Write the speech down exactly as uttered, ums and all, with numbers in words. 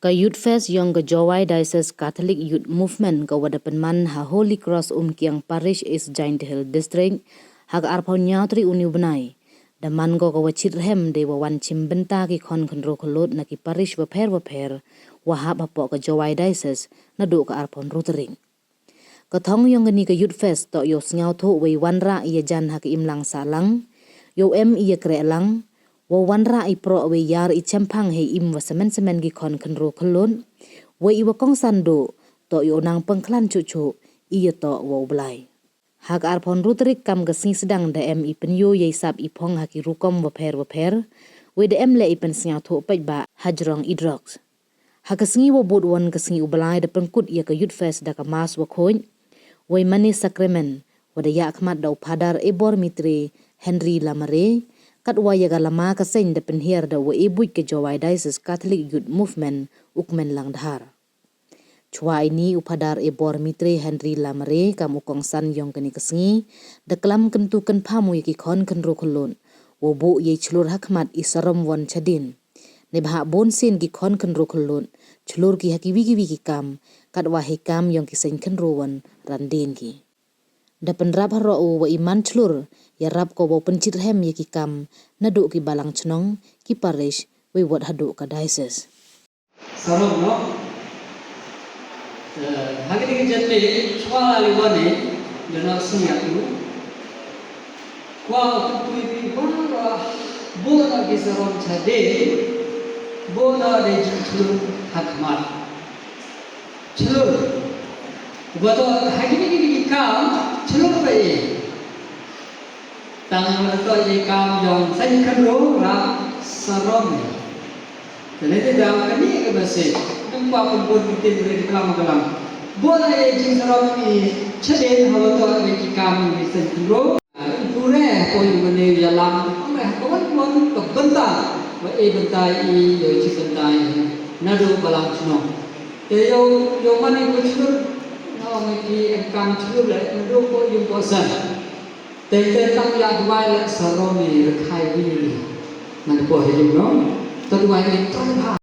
Ka Youth Fest yong ka Jowai Diocese Catholic Youth Movement ka wa da pynman ha Holy Cross Umkiang Parish, East Jaiñtia Hills District, ha ka arphaw ynñiaw tarik uni u bnai, da man ko ka wa chit rhem de wa wan chim bynta ki khon khynroo khyllood na ki parish wapher wapher, wa hap hapoh ka Jowai Diocese, naduh ka arphaw ynru tarik. Ka thong yong kani ka Youth Fest toh yow sñiawthooh wei wanrah i yajan ha ka imlang sahlang, yow em i yakrehlang, wow wanrah i proh wei yar i chemphang hei im wa semen semen ki khon khynroo khyllood, wei i wa kongsan dooh, toh yow nang pynkhlain chooh chooh i yatoh wa u Blai. Ha ka arphaw ynru tarik kam ka sngi sdang da em i pynyoo yei sap i phong ha ki rukom wapher wapher, wei da em leh i pynsñiawthooh paidbah hajrong i drugs. Ha ka sngi wa bood won ka sngi u Blai da pynkut ya ka Youth Fest da ka Mass wa khooid, wei mane Sacrament, wa da yahkhmat da u Phadar Ebor Mitre Henry Lamare, katwa ya ka lama ka seiñ da pynhiar da u wa e buit ka Jowai Diocese Catholic Youth Movement u Kmenlang Dhar. Chwa ini u Phadar Ebor Mitre Henry Lamare kam u kongsan yong kani ka sngi, da klam kyntu kynpham u ya ki khon khynroo khyllood, wow booh yei chlur hakhmat i sarom won chadien. Neibhah boonsien ki khon khynroo khyllood, chlur ki ha kiwi kiwi ki kam, katwa hei kam yong ki seiñ khynroo won randien ki. Da pynrap haroh u wa i man chlur, yarap ko wow pynchit rhem ya ki kam, naduh ki balang chnong, ki parish, wei wat haduh ka diocese. Sarom noh. Eh, ha kani ka janmiet, chwa la li wan e, da na sñiaw u. Kwah u kyntu i phi waroh, booh noh ki sarom chadien, booh noh de jingchlur hakhmat. Chlur. Wa toh ha kini kini ki kam, chlur wa e. Tang wa toh i kam yong seiñ khynroo, rap sarom. Te leh te daw kani ka message, nang kwah pynbun ki tin re klam klam. Booh noh yei jingsarom i chadien ha wa toh i ki kam i seiñ khynroo. Pure poi mane yalam, ame ha ka wan wan ka bynta, wa e bynta i, yow chit bynta i, naduh balang chnong. Te yow, yow mane ko chlur, nong i em kam chlur leh, naduh ko yung ko san. Te te tang ya duwai leh sarom i rkhai wi. Mane ko he yung nong, te duwai i tang ha.